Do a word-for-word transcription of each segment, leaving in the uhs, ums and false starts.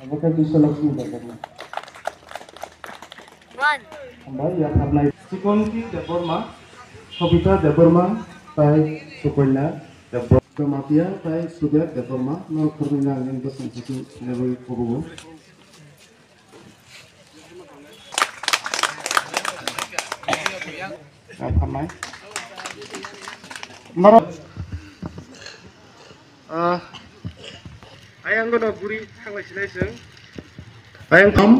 Abo khe Biswalakshmi Debbarma. One. Hambai yapharnai Chikonti Debbarma, Sobita Debbarma, tai Sukonya Debbarma. Jamatia tai Sudhir Debbarma, norok khoroknwi ang nini bwskango simi lebogwi kubugo. Yapharnai. Norok. Ah, ayang gono buri thanglai sinai chwng. Ayang tham,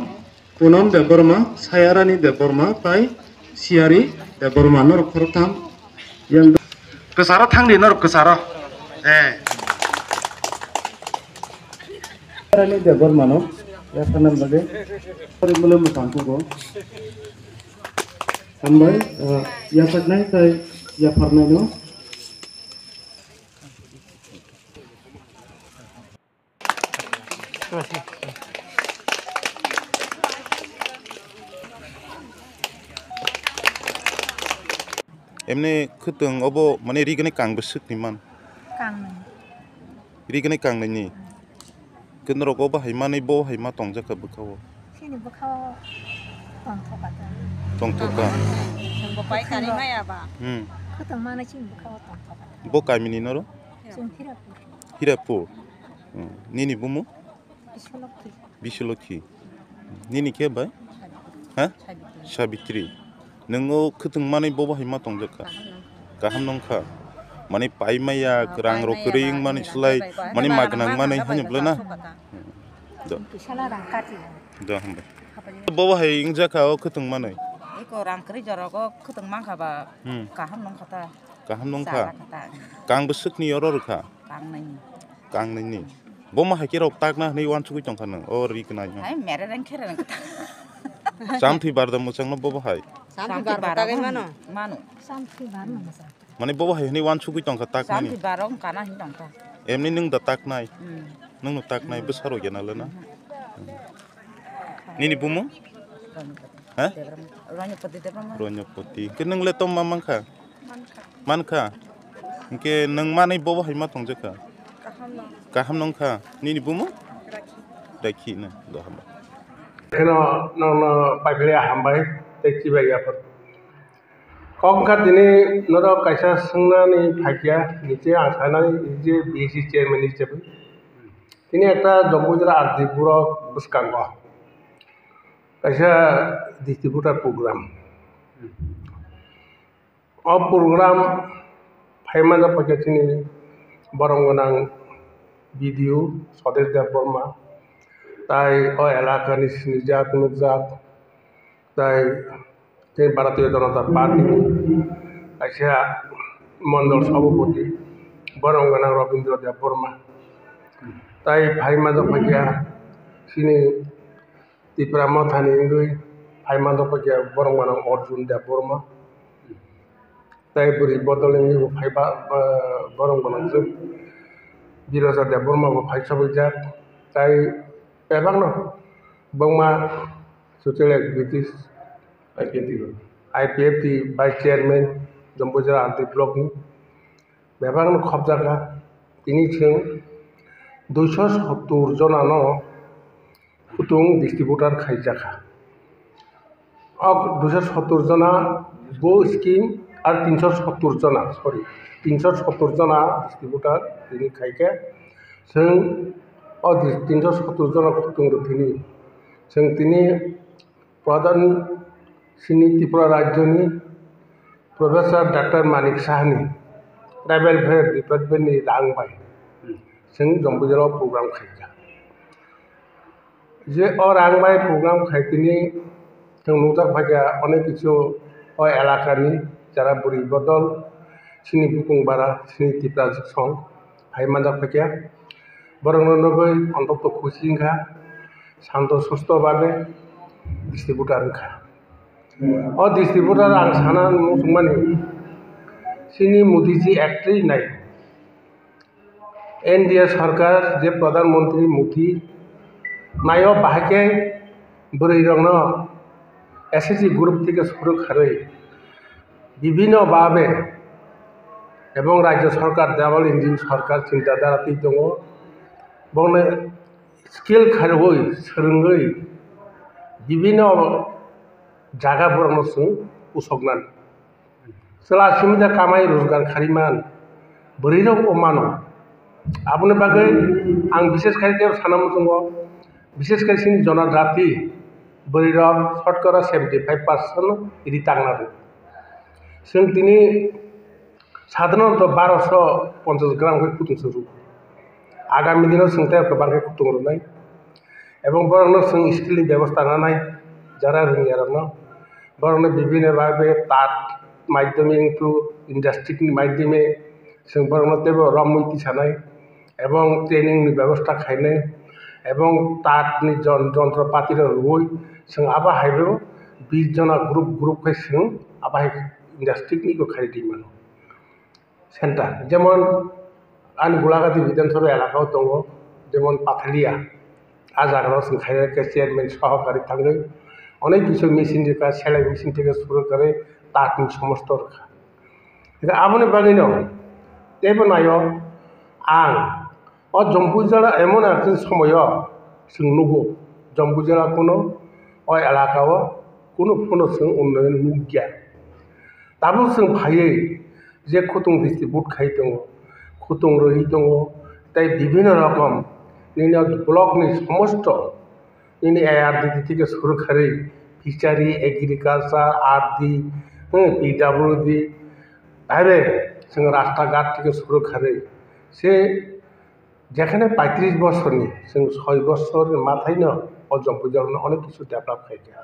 Punom Debbarma, Sayarani Debbarma, tai Siyari Debbarma, norok khoroktham. Yang kwcharo thangdi, norok kwcharo. Eh. Sayarani Debbarma no, yapharnai bagwi. Pori mulo mwchang kugo. Hambai, ah, yapharnai tai yapharnai no. Emni khwtwng obo mane ri gwnai kang bwswk ni man? Kang nai. Ri gwnai kang nai ni? Khe norok obo hai manwi bo hai ma tongjak kha bwkha o? Chini bwkha o tongthok kha ta. Tongthok kha. Chwng bo pai kari maya ba. Hmm. Khwtwng manwi chini bwkha o tongthok kha ta. Bo kami ni noro? Chwng Hirapur. Hirapur. Hmm. Nini bumung? Bisolokhi. Bisolokhi. Nini khe bai? Ha? Sabitri. Sabitri. Nwng o khwtwng manwi bo bahai ma tongjak kha? Kaham nung kha. Kaham nung kha. Mane pai maya, ah, rang pai rok maya kwrwi ba, wngmani hmm, slai, pai mane ba, ma rang gwnang ma manwi thang haino ba bwle na? Thang kha ta. Hmm. Do. Kisa la rang kati. Do hambai. Bo bahai wngjak kha o khwtwng manwi? Eko rang kwrwi jorok o khwtwng man kha ba, hmm, kaham nung kha ta. Kaham nung kha. Chara kha ta. Kang bwswk ni oro rw kha? Kang nai ni. Kang nini. Bo ma hai khe rok takna hwnwi uansugwi tongkha nwng, o ri gwnai no. Hai mere reng khe reng kha. Chamthwi barda mwchangno bo bo hai. Chamthwi bar bo tagwi mano. Mano. Chamthwi bar no mwchang. Mane bo bo hai hwnwi uansugwi tongkha taknani. Chamthwi bar rok kana hin tongkha. Emni nwng da taknai. Hmm. Nwng no taknai bwsa rok ya na le na. Hmm. Nini bumung? Ranyapati. Ha? Debbarma. Ranyapati Debbarma. Ranyapati. Hwnkhe nwng le tom ma mankha? Mankha. Mankha? Hwnkhe nwng manwi bobo hai ma tongjak kha? Kaham no. Kaham nung kha? Nini bumung? Rakhi. Rakhi no. Do hambai. Kheno nokno paiphile hambai tei chibai ya phano. Kok wngkha tini norok kaisa swngnani phaikya, hinkhe ang sanani je B S C chairman hisabe. Tini ekta Jambujra R D borok bwskango kaisa distributor program. O program phaimani phaikhe chini borom gwnang B D O Swadesh Debbarma, tai o elakani sinijak nukjak, tai tei Bharatiya Janata Party ni kaisa mondol sabhapati borom gwnang Rabindra Debbarma, tai phaimani phaikhe chini Tipra Mothani wngwi phaimani phaikhe borom gwnang Arjun Debbarma, tai bwrwi bodol wngwi bo phai ba, ba, borom gwnang Biroja Debbarma bo phai chobwijak, tai bebakno bangma social activities, I P F T, I P F T vice chairman, Jambujra R D block ni bebakno khobjakha. Tini chwng duiso sottur jonano kutung distributor khaijakha. O duiso sottur jona bo scheme ar tinso sottur jona, sorry, tinso sottur jona distributor tini khaikhe. Chwng o dis-, tinso sottur jona kutung rw tini. Chwng tini Pradhan chini Tripura Rajyoni Professor Doctor Manik Sahani Tribal Welfare Department ni rang bai chwng Jambujara o program khaikha. Je o rang bai program khaitini chwng nukjak phaikha onek kichu o elakani jara bwrwi bodol chini bukung bara chini Tipra song phai manjak phaikha. Borokno nugwi ontotto khusi wngkha, santo susto babe distributor wngkha. O distributor ang sana muchungmani, chini Modiji ektwi nai. N D A sarkar je Pradhan Mantri Modi naio bahai khe bwrwi rokno S H G group theke suru kharwi bibhinno babe ebong rajyo sarkar double engine sarkar chinta dhara twi tongo. Bongni skill kharwi swrwngwi bibinno jaga borokno chwng pusoknani. Chwla simi da kamai rojgar khariman bwrwirok o mano. Aboni bagwi ang bishesh khai tei sana muchungo, bishesh khai chini jonajati bwrwirok shotkora seventy five percent ri tangna rw. Chwng tini sadharanto baroso ponchas gram khe kutung se rw. Agami dino chwng tei kwbang khe kutung rwnai. Ebong borokno chwng skill ni bebosta nanai, jara rwngya rokno. Borokno bibinno bagwi tat maidhyome into industry ni maidhyome chwng borokno teibo romwi tisanai, ebong training ni bebosta khainai, ebong tat ni jon-, jontropati rok rwui chwng abo hai bo bis jona group group khai chwng abo hai industry ni bo khairi twi mano. Center, jemon ani Gulagati Bidhan Sabha elaka o tongo, jemon Pathalia, a jaga o chwng khaina khe chairman sohokari thangwi onek kisu machine rwkha, selai machine theke suru kare tat ni somosto rwkha. Hingkhe aboni bagwi no teibo naio ang o Jampuijala emon ekta somoyo chwng nugo, Jampuijala kuno o elaka o kuno phano chwng unnoyon nukya. Tabuk chwng phaiwi je khutung distribute khai tongo, khutung rwui tongo, tei bibinno rokom nini block ni somosto nini A R D D theke suru kharwi fishery, agriculture, R D, hmm, P W D, taibe chwng rasta ghat theke suru kharwi se jekhane paitris bosorni chwng soi bosorni mathaino o Jampuijala no onek kisu develop khaikha.